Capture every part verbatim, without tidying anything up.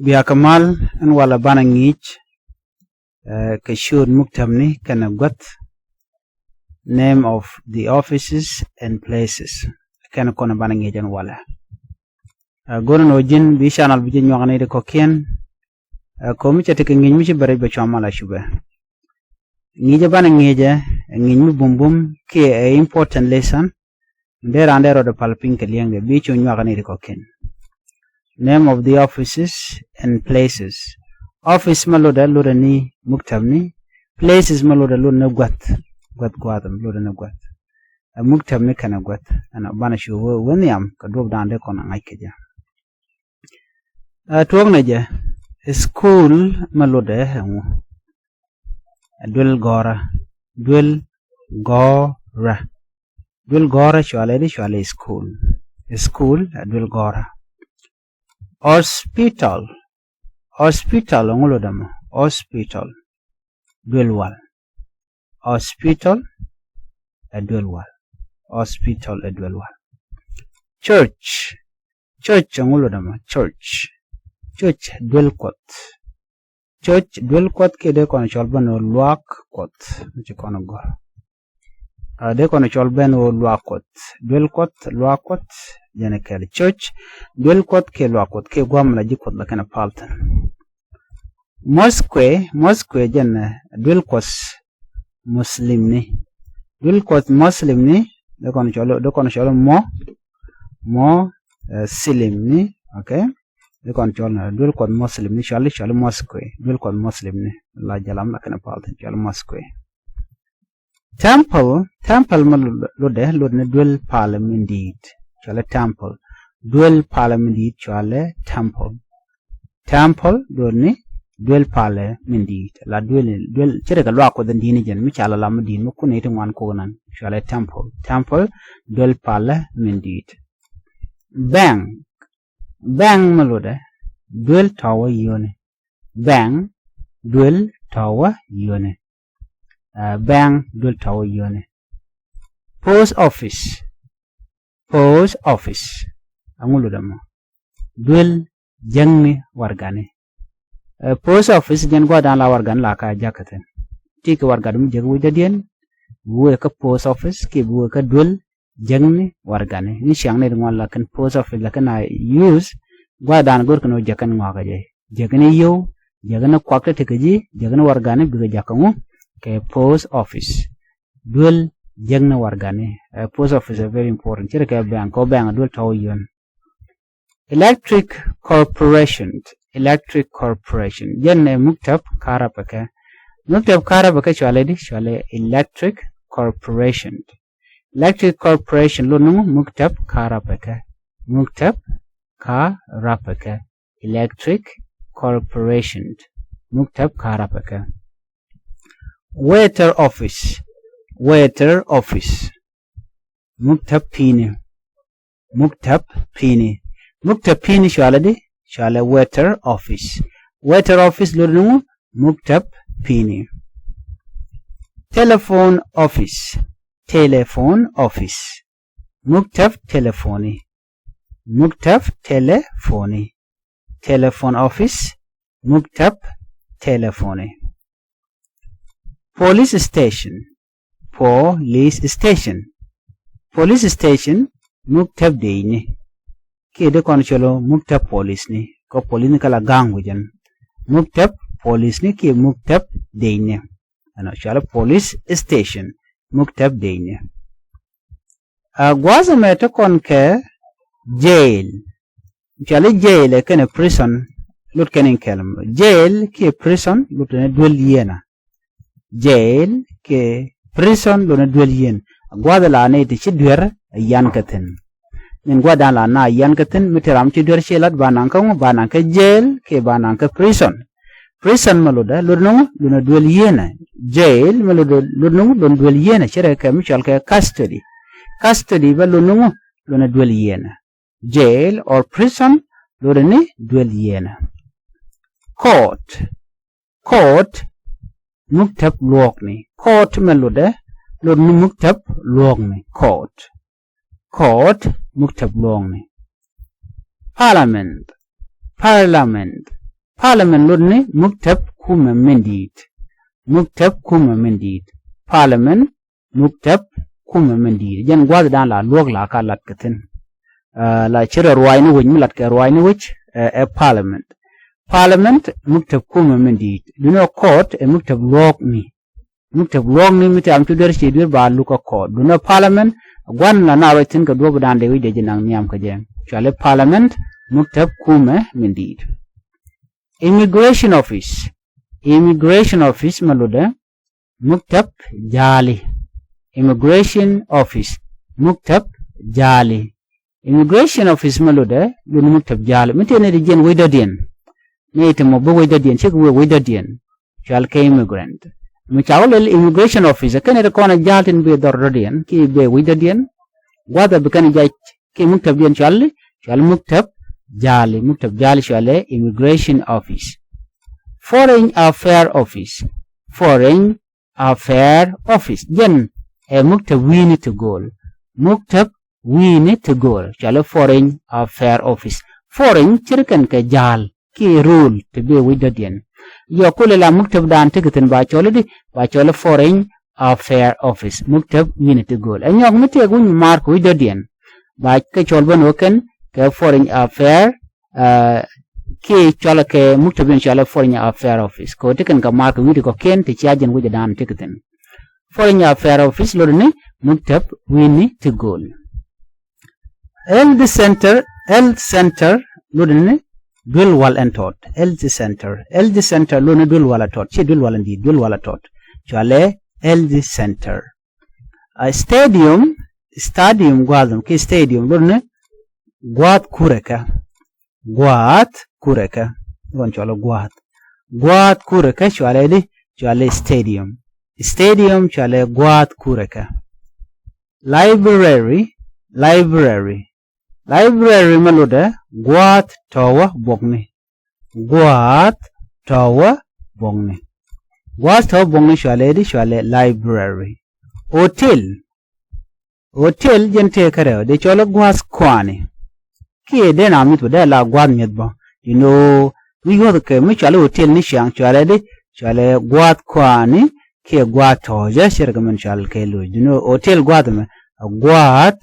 Bia kɛ mal ɛn walɛ banɛ ŋi̱i̱c kɛ ciöt muktäpni kɛnɛ guäth, name of the offices and places. Kɛn kɔn banɛ ŋi̱i̱c ɛn walɛ. Go̱rɛ ni ɣöö ji̱n bi channel bi ji̱ nyuak ni ti kɔ̱kiɛn. Ko̱mi cɛ ti kɛ ŋi̱i̱c mi ci bɛ rɛc bɛ cua mal a cupɛ. Ŋi̱i̱cɛ banɛ ŋi̱i̱cɛ ɛ ŋi̱i̱c mi bumbum kiɛ ɛ important lesson. Dee raan dee rɔɔdɛ pal piny kɛ liɛŋdɛ bi cu nyuak ni ti kɔ̱kiɛn. Name of the offices and places. Office ma lotdɛ lotdɛ ni muktäpni. Places ma lotdɛ lotdɛ ni guäth. Guäth gua̱a̱th lotdɛ ni guäth. Ɛ muktäpni kɛnɛ guäth ɛn banɛ cu wee nhiam kɛ duɔ̱p daan dee kɔn ŋa̱c kɛ jɛ. Ɛ tuɔ̱knɛ jɛ, school ma lotdɛ ɛŋu? Ɛ duel gɔ̱rä. Duel gɔ̱rä. Duel gɔ̱rä cualɛ di cualɛ school. School ɛ duel gɔ̱rä. Hospital. Hospital ɛŋu lotdɛ mɔ? Hospital. Duel wal. Hospital ɛ duel wal. Hospital ɛ duel wal. Church. Church ɛŋu lotdɛ mɔ? Church. Church duel kuɔth. Church duel kuɔth kiɛ dee kɔn cɔl ben ɣöö luaak kuɔth. Mi ci kɔn gɔ̱r. Dee kɔn cɔl ben ɣöö luaak kuɔth. Duel kuɔth, luaak kuɔth. Jɛn kɛl church duel kuɔth kiɛ luaak kuɔth kiɛ gua̱a̱m la ji̱ kuɔth la kɛn a pal thin. Mosque, mosque jɛn duel kuɔth Muslimni. Duel kuɔth Muslimni dee kɔn cɔl, dee kɔn cɔl mɔ, mɔ silimni. Okay. Dee kɔn cɔl ni duel kuɔth Muslimni, cɔl, cɔl mosque. Duel kuɔth Muslimni la jalam la kɛn a pal thin, cɔl mosque. Temple, temple ma lotdɛ lotdɛ ni duel palɛ min di̱i̱t, cɔalɛ temple. Duel palɛ min di̱i̱t cɔalɛ temple. Temple duel ni duel palɛ min di̱i̱t, la duel ni duel ce̱tkɛ luaak kuɔth in di̱i̱t ni jɛn mi ca la lam mi di̱i̱t mi kun i̱ ti ŋuan kok nan, cɔalɛ temple. Temple duel palɛ min di̱i̱t. Bank, bank ma lotdɛ duel tɔwä yio̱ni. Bank duel tɔwä yio̱ni. Bank duel tɔwä yio̱ni. Post office. Post office ɛŋu lotdɛ mɔ? Duel jäkni warɛgani. Post office jɛn gua̱a̱th dan la warɛgani la ka jäk kä thi̱n. Ti kɛ warɛga mi jäk wi̱cdädiɛn, bi wee kä post office kiɛ bi wee kä duel jäkni warɛgani. Ni ciaŋ ni ti ŋuan la kɛn post office la kɛn a use gua̱a̱th dan go̱r kɛn wä jäk kɛn ŋɔakä jɛ. Jäkni yio̱w, jäkni kuak ti ti kɛ ji̱, jäkni warɛgani bikɛ jakä ŋu kɛ post office. Duel jäkni warɛgani. Post office ɛ very important. Ce̱tkɛ bank, kɛ bank duel tɔwä yio̱ni. Electric Corporation. Electric Corporation jɛn ɛ muktäp ka̱rapɛ kɛ. Muktäp ka̱rapɛ kɛ cɔalɛ di, cɔalɛ Electric Corporation. Electric Corporation lotdɛ ni ŋu? Muktäp ka̱rapɛ kɛ. Muktäp ka̱rapɛ kɛ. Electric Corporation. Muktäp ka̱rapɛ kɛ. Water office. Water office. Muktäp pi̱i̱ni. Muktäp pi̱i̱ni. Muktäp pi̱i̱ni cɔalɛ di, cɔalɛ water office. Water office lotdɛ ni ŋu? Muktäp pi̱i̱ni. Telephone office. Telephone office. Muktäp telefoni. Muktäp telefoni. Telephone office. Muktäp telefoni. Police station. Police station. Police station muktäp dëëcni. Kiɛ dee kɔn cɔl muktäp polisni. Kä polisni kä la ga̱a̱ŋ wi̱cɛn. Muktäp polisni kiɛ muktäp dëëcni. Ɛnɔ cɔal police station. Muktäp dëëcni. A gua̱a̱th ɛmɛ te kɔn kɛ jail. Cɔali jail ɛ kɛnɛ prison. Lot kɛn in kɛl mɔ jail kiɛ prison lot kɛnɛ duel yieenä. Jail kiɛ prison lot kɛnɛ duel yieen. A gua̱a̱th ɛ la ni ti ci duer ɛ yan kɛ thi̱n. Min gua̱a̱th dan la na yan kɛ thi̱n mi te ram ci duer ci lat ba naŋ kä ŋu ba naŋ kä jail kiɛ ba naŋ kä prison. Prison mɛ lotdɛ lot ni ŋu lot ni duel yieenä. Jail mɛ lotdɛ lot ni ŋu lot ni duel yieenä. Ci rɛ kɛ mi cɔal kɛ custody. Custody bä lot ni ŋu lot ni duel yieenä. Jail or prison lotdɛ ni duel yieenä. Court. Court muktäp luɔ̱ɔ̱kni. Court mɛ lotdɛ lot ni muktäp luɔ̱ɔ̱kni. Court. Court muktäp luɔ̱ɔ̱kni. Parliament. Parliament. Parliament lotdɛ ni muktäb kumɛ min di̱i̱t. Muktäb kumɛ min di̱i̱t. Parliament muktäb kumɛ min di̱i̱t. Jɛn gua̱a̱th dan la luɔ̱k la ka lat kɛ thi̱n. La ci rɔ ruaacni wec mi lat kɛ ruaacni wec ɛ parliament. Parliament muktäb kumɛ min di̱i̱t. Duŋni ɛ court ɛ muktäb luɔ̱ɔ̱kni. Muktäb luɔ̱ɔ̱kni mi ti am cu duer ci duer ba luk kä court. Duŋni ɛ parliament gua̱n la na ruac thi̱n kɛ duɔ̱ɔ̱p dan dee wi̱c dee ji̱ naŋ nhiam kɛ jɛ. Cuali parliament muktäb kumɛ min di̱i̱t. Immigration office. Immigration office mɛ lotdɛ muktäb ja̱a̱li. Immigration office muktäb ja̱a̱li. Immigration office mɛ lotdɛ lotdɛ muktäb ja̱a̱li. Mi tëë ni ti jiɛn wec dɔ̱diɛn. Ni ti mɔ bi wec dɔ̱diɛn, cikɛ wee wec dɔ̱diɛn. Cual kɛ immigrant. Mi ca wä lɛl immigration office kɛn ni ti kɔn a ja̱a̱l tin bi dhɔr dɔ̱diɛn ki bi wec dɔ̱diɛn. Gua̱a̱th a bi kɛn jac ki muktäb diɛn cual, cual muktäb ja̱a̱li. Muktäb ja̱a̱li cualɛ immigration office. Foreign affair office. Foreign affair office. Jɛn ɛ muktäb wi̱i̱ni ti go̱o̱l. Muktäb wi̱i̱ni ti go̱o̱l cuali foreign affair office. Foreign cirkɛn kɛ ja̱a̱l kiɛ rule ti bi wec dɔ̱diɛn. Yɔ kulɛ la muktäb dan ti kɛ thi̱n ba cɔl i̱di ba cɔl i̱ foreign affair office. Muktäb wi̱i̱ni ti go̱o̱l ɛ nyɔk mi tëëk wi̱ny mi maar kɛ wec dɔ̱diɛn. Ba kɛ cɔl bä ni wä kɛn kɛ foreign affair kiɛ cualɛ kɛ muktäb in cualɛ foreign affair office kɛ wä ti kɛn kɛ maar kɛ wi̱i̱ ti kɔ̱kiɛn ti cia jɛn wec dan ti kɛ thi̱n. Foreign affair office lotdɛ ni muktäb wi̱i̱ni ti go̱o̱l. Health center, health center lotdɛ ni duel wal ɛn tɔt. Health center, health center lotdɛ ni duel wal ɛ tɔt, ci duel wal ɛn di̱i̱t, duel wal ɛ tɔt. Cualɛ health center. A stadium, stadium gua̱a̱th ki stadium lotdɛ ni gua̱a̱th kurɛ kɛ. Gua̱a̱th kurɛ kɛ. Ɣɔn cualɛ gua̱a̱th. Gua̱a̱th kurɛ kɛ cualɛ di cualɛ stadium. Stadium cualɛ gua̱a̱th kurɛ kɛ. Library, library. Library mɛ lotdɛ gua̱a̱th tɔ̱wä buɔkni. Gua̱a̱th tɔ̱wä buɔkni. Gua̱a̱th tɔ̱wä buɔkni cualɛ di cualɛ library. Hotel. Hotel jɛn tëë kärɛ dee cɔl i̱ gua̱a̱th kɔaani. Kiɛ dee na mi̱th bä dee la gua̱a̱th mi̱eth bä. You know, mi yuɔth kɛ mi cuali hotel ni ciaŋ cualɛ di cualɛ gua̱a̱th kɔaani kiɛ gua̱a̱th tɔ̱ɔ̱cä cirɛ kɛ min cual kɛ loc. You know, hotel gua̱a̱th mɛ a gua̱a̱th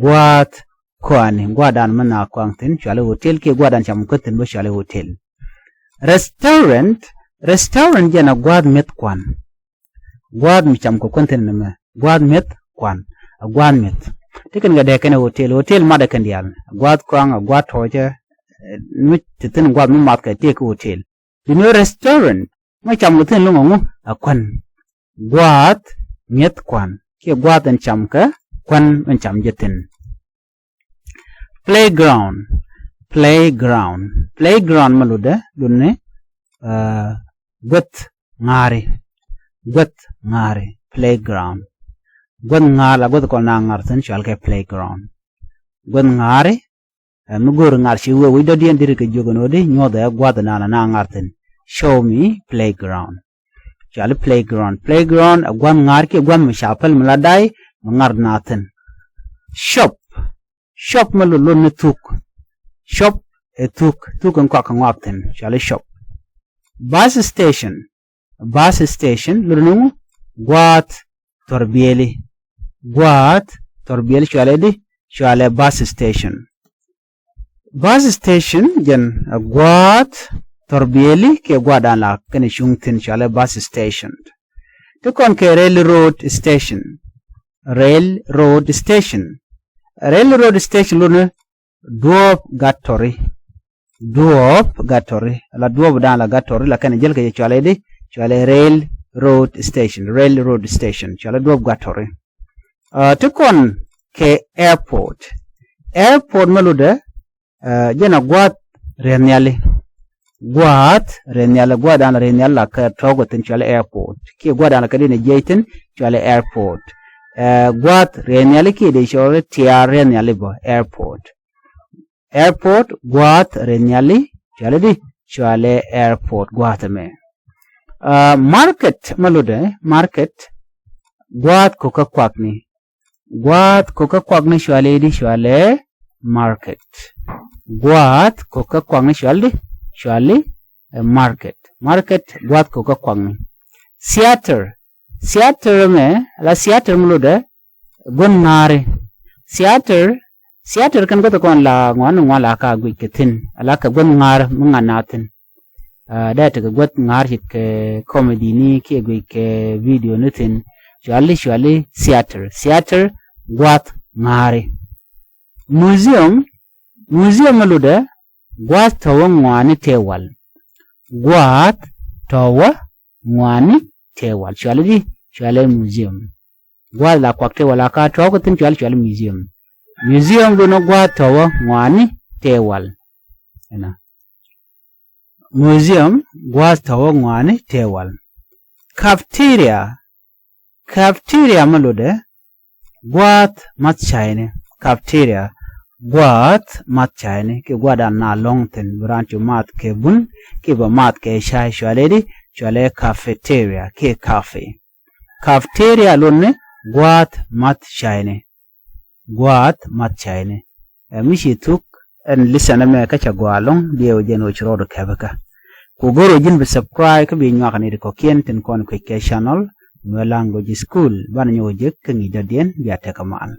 gua̱a̱th kɔaani gua̱a̱th dan mi na kɔaŋ thi̱n cualɛ hotel kiɛ gua̱a̱th dan cam kä thi̱n bä cualɛ hotel. Restaurant, restaurant jɛn a gua̱a̱th mi̱eth kuan. Gua̱a̱th mi cam kɛ kuän thi̱n ni mɛ gua̱a̱th mi̱eth kuan. A gua̱a̱th mi̱eth ti kɛn kɛ dee kɛn hotel, hotel mat ɛ kɛn diaal. A gua̱a̱th kɔaŋ, a gua̱a̱th tɔ̱ɔ̱cä. Mi ti thi̱n gua̱a̱th mi math kɛ tëë kä hotel. Di ni restaurant mi cam kɛ thi̱n lo̱ŋ ɛŋu a kuän. Gua̱a̱th mi̱eth kuan kiɛ gua̱a̱th ɛn cam kɛ kuän ɛn cam jɛ thi̱n. Playground, playground, playground mɛ lotdɛ lotdɛ ni guäth ŋa̱a̱ri. Guäth ŋa̱a̱ri, playground. Guäth ŋa̱a̱r la guäth kɔn na ŋa̱r thi̱n cual kɛ playground. Guäth ŋa̱a̱ri. Ɛ mi go̱o̱ri ŋa̱r ci wee wi̱c dɔ̱diɛn diri kɛ jiök ɛn ɣöö di nyuɔ̱th ɛ gua̱th naan na ŋa̱r thi̱n. Show me playground. Cuali playground. Playground ɛ gua̱n ŋa̱r kiɛ gua̱n mi ca päl mi la day mi ŋa̱r na thi̱n. Shop. Shop mɛ lot lot ni thuk. Shop ɛ thuk, thuk in kɔak kɛ ŋɔak thi̱n cuali shop. Bus station. Bus station lot ni ŋu gua̱a̱th thɔrbiɛli. Gua̱a̱th thɔrbiɛli cualɛ di cualɛ bus station. Bus station jɛn a gua̱a̱th thɔrbiɛli kiɛ gua̱a̱th dan la kɛn cuŋ thi̱n cualɛ bus station. Ti kɔn kɛ railroad station. Railroad station. Railroad station lot ni duɔ̱ɔ̱p gat tɔri. Duɔ̱ɔ̱p gat tɔri la duɔ̱ɔ̱p dan la gat tɔri la kɛn jäl kɛ jɛ cualɛ di cualɛ railroad station. Railroad station cualɛ duɔ̱ɔ̱p gat tɔri. Ti kɔn kɛ airport. Airport mɛ lotdɛ jɛn a gua̱a̱th riɛth nhiali. Gua̱a̱th riɛth nhiali, gua̱a̱th dan riɛth nhiali la kɛ tɔ̱ɔ̱k thi̱n cualɛ airport kiɛ gua̱a̱th dan la kɛ di ni jiɛc thi̱n cualɛ airport. Gua̱a̱th riɛth nhiali kiɛ dee cɔl tiaar riɛth nhiali bä airport. Airport gua̱a̱th riɛth nhiali cualɛ di cualɛ airport gua̱a̱th ɛmɛ. Market mɛ lotdɛ market gua̱a̱th ko̱kä kuakni. Gua̱a̱th ko̱kä kuakni cualɛ di cualɛ market. Gua̱a̱th ko̱kä kuakni cualɛ di cualɛ ɛ market. Market gua̱a̱th kɛ kä kuakni. Theater. Theater mɛ la theater mi lotdɛ guäth ŋa̱a̱ri. Theater, theater kɛn guäth kɔn la ŋuan ŋuan la ka guic kɛ thi̱n, la kɛ guäth ŋa̱a̱r mi ŋa̱n na thi̱n. Dee tekɛ guäth ŋa̱a̱r ci kɛ comedy ni kiɛ guic kɛ video ni thi̱n. Cuali cuali theater. Theater gua̱a̱th ŋa̱a̱ri. Museum. Museum mi lotdɛ gua̱a̱th tɔ̱wä ŋɔaani tëë wal. Gua̱a̱th tɔ̱wä ŋɔaani tëë wal. Cuali di, cuali museum. Gua̱a̱th la kuak tëë wal a ka tɔ̱wä kä thi̱n cuali cuali museum. Museum lotdɛ gua̱a̱th tɔ̱wä ŋɔaani tëë wal. Ɛnɔ. Museum gua̱a̱th tɔ̱wä ŋɔaani tëë wal. Cafeteria. Cafeteria mi lotdɛ gua̱a̱th math cayni. Cafeteria gua̱a̱th math cayni kiɛ gua̱a̱th dan na lɔ̱ŋ thi̱n bi raan cu math kɛ bun kiɛ bɛ math kɛ cay. Cuali di, cuali cafeteria kiɛ cafe. Cafeteria lotni gua̱a̱th math cayni. Gua̱a̱th math cayni. Ɛ mi ci thuk ɛn listener mɛ kä ca gɔaa ɛlɔ̱ŋ, diɛw jɛn ɣöö ci rɔɔdu kɛpikä. Ku go̱r ɣöö ji̱n bi subscribe kä bi nyuak ni ti kɔ̱kiɛn tin kɔn kuec kɛ channel Nuer Language School. Banɛ nyɔk jek kä ŋi̱i̱c dɔ̱diɛn, bia tekɛ mal.